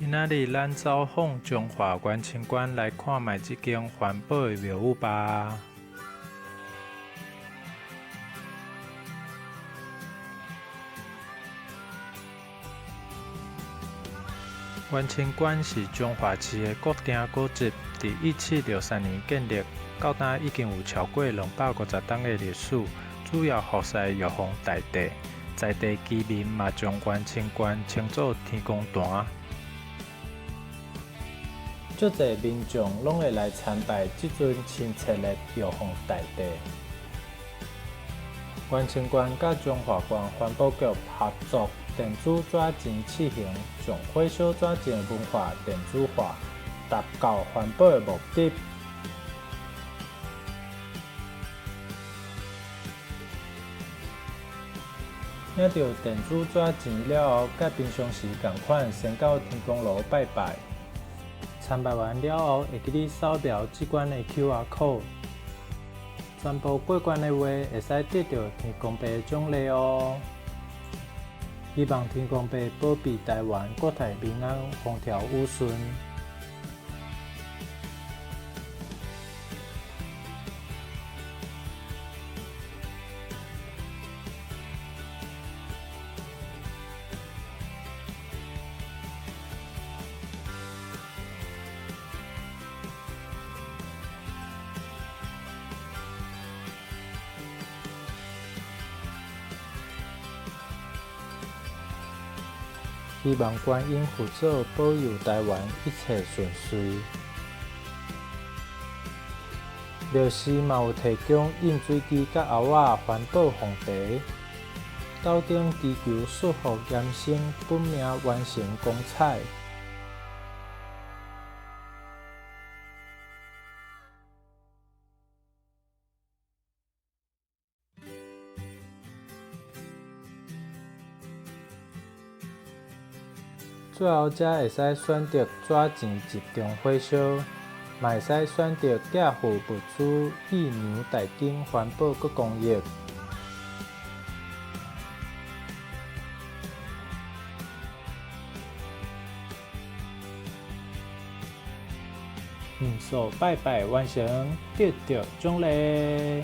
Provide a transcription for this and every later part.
今仔日咱走訪彰化員清縣來看覓這間環保的廟宇吧。員清觀是彰化市的國定古蹟，佇1763年建立，到今已經有超過250冬的歷史。主要服侍玉皇大帝，在地居民嘛將員清觀稱做天公壇。足濟民眾攏會來參拜這尊親切的玉皇大帝。員清縣佮彰化縣環保局合作電子紙錢試行，將火燒紙錢的文化電子化，達到環保的目的。領著電子紙錢了後，佮平常時仝款，先到天公爐拜拜。參拜完了後，會記得掃描這款的 QR code，全部過關的話，會使得著天公伯的獎勵哦。希望天公伯保庇台灣國泰民安，風調雨順。希望觀音佛祖保佑台灣一切順遂。廟寺嘛有提供飲水機佮甌仔環保紅茶。斗頂祈求賜福延生，本命完成光彩。最後才會使選擇紙錢集中火燒，嘛會使選擇寄付物資予娘大金環保閣公益。毋素拜拜完成，得著獎勵。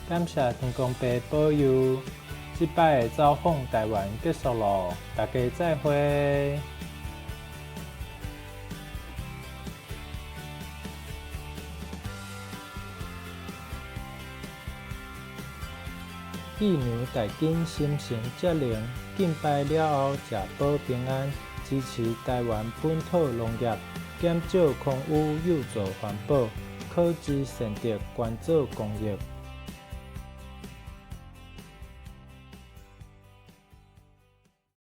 感謝天公伯保佑，這擺的走訪台灣結束囉，大家再會。玉娘大金心誠則靈，敬拜了後食保平安，支持台灣本土農業，減少空污，又做環保，可知善德，捐做公益。